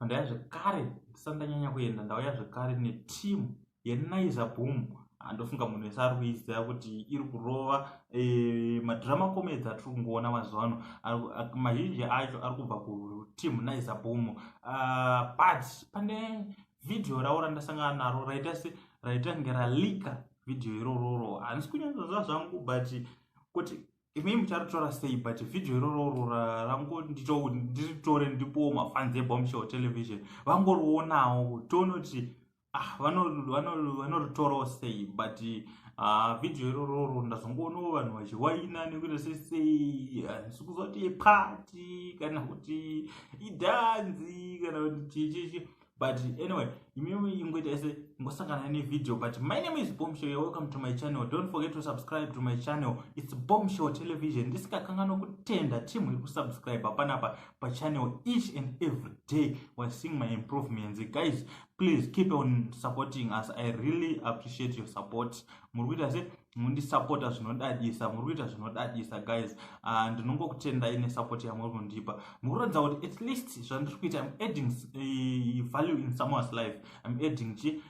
Ndauya zvekare, ndisati ndanyanya kuenda, ndauya zvekare neteam yeNaiza Boom. Ndofunga munhu wese ari kuiziva kuti iri kurova e, madrama comedies atiri kungoona mazuva ano mazhinji acho ari kubva kuteam Naiza Boom. But pane vhidhiyo ravo randasangana naro raita se raita kunge ralika vhidhiyo irororo, handisi kunyatsoziva zvangu, but kuti imi mucharitora sei, but vhidhiyo irororo rangonditore ndipowo mafans eBombshell Television vangorionawo, tione kuti ah, vanoritorawo sei. But vhidhiyo irororo ndazongoonawo vanhu vachiwaina nekuita sesei, handisi kuziva kuti iparty kana kuti idhanzi kana kuti chichichi, but anyway, imimi ingoita ese ingosangana nevideo. But my name is Bombshow, you're welcome to my channel. Don't forget to subscribe to my channel, it's Bombshow Television. Ndisingakanganwa kutenda team iri kusubscribe panapa pachannel. Each and every day we're seeing my improvements. Guys, please keep on supporting us. I really appreciate your support. Muri kuita se mundisapota zvinodadisa, muri kuita zvinodadisa, guys. Ndinongokutendai nesupport yamuri kundipa. Mukuratidza kuti at least zvandiri kuita, I'm adding value in someone's life. I'm adding chi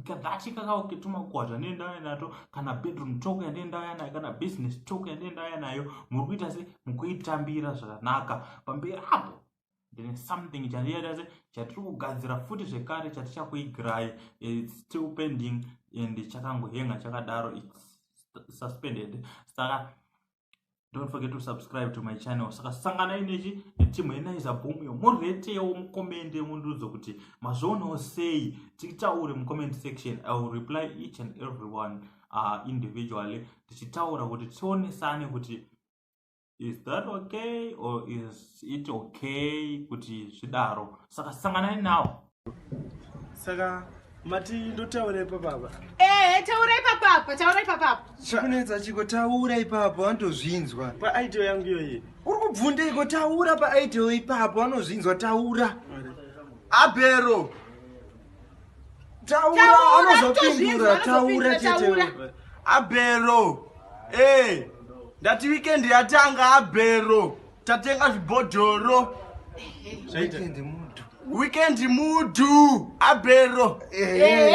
kadhachi kakauketumakuwa zvandinenge ndauya nato, kana bedroom talk yandinenge ndauya nayo, kana business talk yandinenge ndauya nayo, muri kuita se mukuitambira zvakanaka. Pamberi apo ndine something chandiita se chatiri kugadzira futi zvekare chatichakuigirai. It's still pending and chakangohenga chakadaro, it's suspended. Saka don't forget to subscribe to my channel. Saka sanganai nechi netimu yeNaiza Boom yo, muretewo, mucommente, mundiudze kuti mazvionawo sei, titaure mucomment section. I will reply each and every one individually, tichitaura kuti tionesane kuti is that okay or is it okay kuti zvidaro. Saka sanganai nawo. Saka mati ndotaura ipapapa? Ehe, taura ipapapa, taura ipapapa. Chikunetsa chiko? Taura ipapo, vanotozvinzwa. Paaiteo yangu iyoyi. Uri kubvundeiko? Taura paaiteo ipapo, vanozvinzwa. Taura. Abhero. Taura. Taura, anozopindura. anotozvinzwa, Taura. Anozopindura, taura. Chete. Abhero e, ndati weekend yatanga, abhero, tatenga zvibhodhoro. Zvaita. Weekend mood. Weekend mood, abhero. Ehe.